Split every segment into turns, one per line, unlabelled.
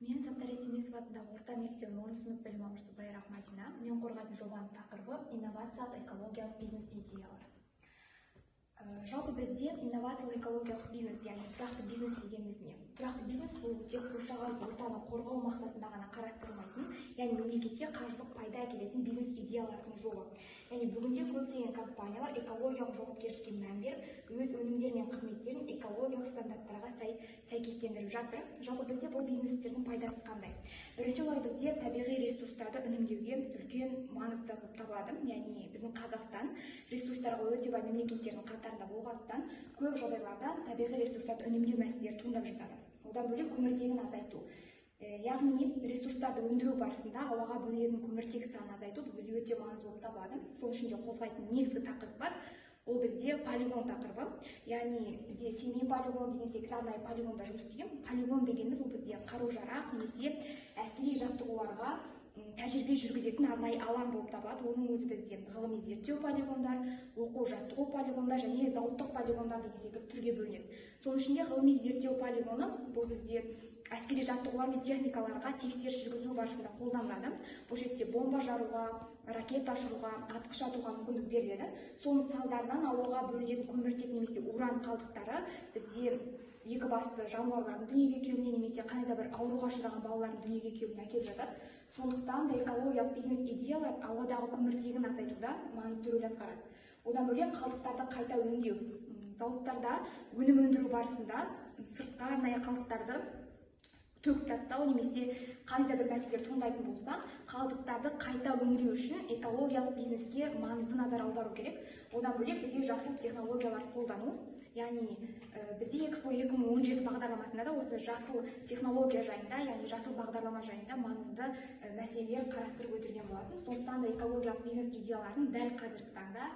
Мен Саттар Есемесов атындағы орта мектебінің 10 сынып білім алушысы Байрақ Мадина. Мен қорғайтын жобаның тақырыбы: инновациялық экологиялық бизнес идеялар. Жалпы бізде инновациялық экологиялық бизнес, яғни тұрақты бизнес дегеніміз не? Тұрақты бизнес — бұл тек қоршаған ортаны қорғау мақсатында ғана қарастырылмайтын, яғни мемлекетке қаржылық пайда әкелетін бизнес идеялардың жолы. Яғни бүгінде көптеген компаниялар экологиялық жауапкершілікке мән беріп, өз өнімдері мен қызметтерін экологиялық стандарттарға сай сәйкестендіріп жатыр. Жалпы бізде бұл бизнестердің пайдасы қандай? Бірінші, олар бізде табиғи ресурстарды үнемдеуге үлкен маңызды болып табылады. Яғни біздің Қазақстан ресурстарға өте бай мемлекеттердің қатарында болғандықтан, көп жағдайларда табиғи ресурстарды үнемдеу мәселелері туындап жатады. Одан бөлек, көміртегін азайту. Яғни ресурстарды өндіру барысында ауаға бөлінетін көміртек санын азайту, бұл бізде өте маңызды болып табылады. Сол үшін де қозғайтын негізгі тақырып бар, ол бізде полигон тақырыбы. Яғни бізде Семей полигоны деген секілді арнайы полигонда жұмыс істеген. Полигон дегеніміз — ол бізде қару жарақ немесе әскери жаттығуларға тәжірибе жүргізетін арнайы алаң болып табылады. Оның өзі бізде ғылыми зерттеу полигондар, оқу жаттығу полигондар және зауыттық полигондар деген секілді түрге бөлінеді. Соның ішінде ғылыми зерттеу полигоны — бұл бізде әскери жаттығулар мен техникаларға тексеріс жүргізу барысында қолданылады. Бұл жерде бомба жаруға, ракета ұшыруға, атқыш атуға мүмкіндік беріледі. Соның салдарынан ауаға бөлінетін көміртек немесе уран қалдықтары бізде екі басты жануарлардың дүниеге келуіне немесе қандай да бір ауруға ұшыраған балалардың дүниеге келуіне әкеліп жатады. Сондықтан да экологиялық бизнес идеялар ауадағы көміртегін азайтуда маңызды рөл атқарады. Одан бөлек, қалдықтарды қайта өңдеу. Зауыттарда өнім өндіру барысында сыртқа арнайы қалдықтарды төгіп тастау немесе қандай да бір мәселелер туындайтын болса, қалдықтарды қайта өңдеу үшін экологиялық бизнеске маңызды назар аудару керек. Одан бөлек, бізде жасыл технологияларды қолдану. Яғни бізде ЭКСПО 2017 бағдарламасында да осы жасыл технология жайында, яғни жасыл бағдарлама жайында маңызды мәселелер қарастырып өтілген болатын. Сондықтан да экологиялық бизнес идеяларының дәл қазіргі таңда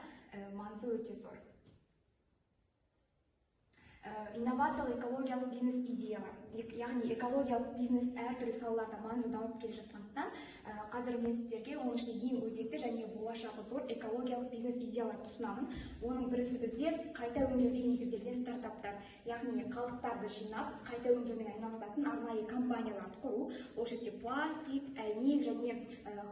маңызы өте зор. Инновациялық экологиялық бизнес идеялар, яғни экологиялық бизнес әртүрлі салаларда маңызды дамып келе жатқандықтан, қазір мен сіздерге оның ішінде ең өзекті және болашағы зор экологиялық бизнес идеяларды ұсынамын. Оның біріншісі — бізде қайта өңдеуге негізделген стартаптар, яғни қалдықтарды жинап, қайта өңдеумен айналысатын арнайы компанияларды құру. Ол жерде пластик, әйнек және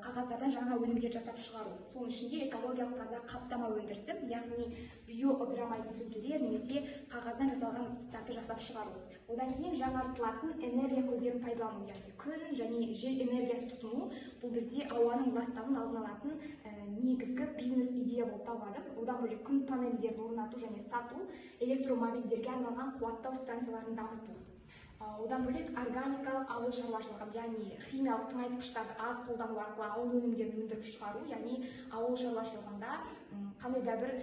қағаздардан жаңа өнімдер жасап шығару. Соның ішінде экологиялық таза қаптама өндірісі, яғни биоыдырамайтын сөмкелер немесе қағаздан жасалған ыдыстарды жасап шығару. Одан кейін жаңартылатын энергия көздерін пайдалану, яғни күн және жел энергиясын тұтыну. Бұл бізде ауаның ластануын алдын алатын негізгі бизнес идея болып табылады. Одан бөлек, күн панельдерін орнату және сату, электромобильдерге арналған қуаттау станцияларын дамыту. Одан бөлек, органикалық ауыл шаруашылығы, яғни химиялық тыңайтқыштарды аз қолдану арқылы ауыл өнімдерін өндіріп шығару, яғни ауыл шаруашылығында қандай да бір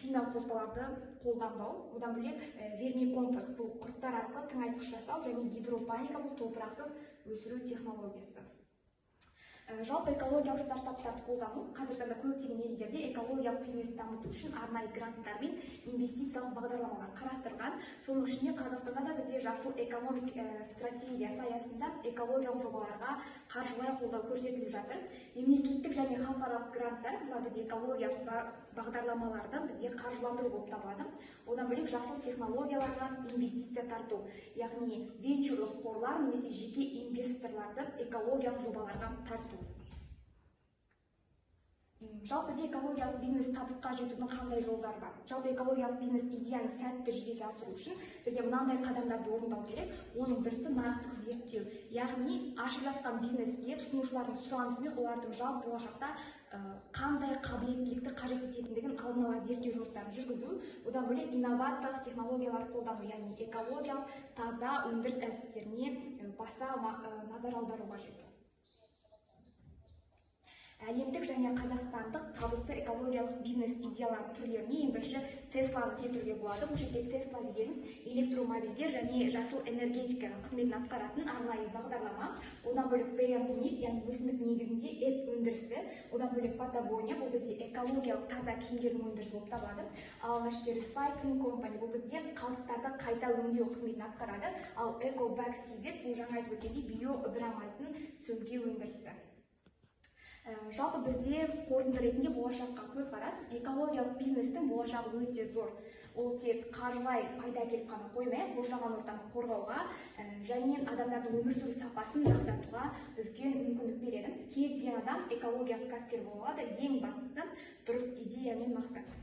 химиялық қоспаларды қолданбау. Одан бөлек, вермикомпост — бұл құрттар арқылы тыңайтқыш жасау және гидропоника — бұл топырақсыз өсіру технологиясы. Жалпы экологиялық стартаптарды қолдану. Қазіргі таңда көптеген елдерде экологиялық бизнесті дамыту үшін арнайы гранттар мен инвестициялық бағдарламалар қарастырылған. Соның ішінде Қазақстанда да бізде жасыл экономик стратегиясы аясында экологиялық жобаларға қаржылай қолдау көрсетіліп жатыр. Мемлекеттік және халықаралық гранттар — бұлар бізде экологиялық бағдарламаларды бізде қаржыландыру болып табылады. Одан бөлек, жасыл технологияларға инвестиция тарту, яғни венчурлық қорлар немесе жеке инвесторларды экологиялық жобаларға тарту. Жалпы бізде экологиялық бизнес табысқа жетудің қандай жолдары бар? Жалпы экологиялық бизнес идеяны сәтті жүзеге асыру үшін бізде мынандай қадамдарды орындау керек. Оның біріншісі — нарықтық зерттеу, яғни ашып жатқан бизнеске тұтынушылардың сұранысы мен олардың жалпы болашақта қандай қабілеттілікті қажет ететіндігін алдын ала зерттеу жұмыстарын жүргізу. Одан бөлек, инновациялық технологиялар қолдану, яғни экологиялық таза өндіріс әдістеріне баса назар аудару қажет. Әлемдік және қазақстандық табысты экологиялық бизнес идеялар түрлеріне ең бірінші Тесланы келтіруге болады. Бұл жерде Тесла дегеніміз электромобильдер және жасыл энергетика қызметін атқаратын арнайы бағдарлама. Одан бөлек, Beyond Meat, яғни өсімдік негізінде ет өндірісі. Одан бөлек, Патагония — бұл бізде экологиялық таза киімдердің өндірісі болып табылады. Ал мына жерде Recycling Company — бұл бізде қалдықтарды қайта өңдеу қызметін атқарады. Ал Eco Bags KZ — бұл жаңа айтып өткендей биоыдырамайтын сөмке өндірісі. Жалпы бізде қорытынды ретінде болашаққа көзқарас: экологиялық бизнестің болашағы өте зор. Ол тек қаржылай пайда әкеліп қана қоймай, қоршаған ортаны қорғауға және адамдардың өмір сүру сапасын жақсартуға үлкен мүмкіндік береді. Кез келген адам экологиялық кәсіпкер бола алады, ең бастысы дұрыс идея мен мақсат.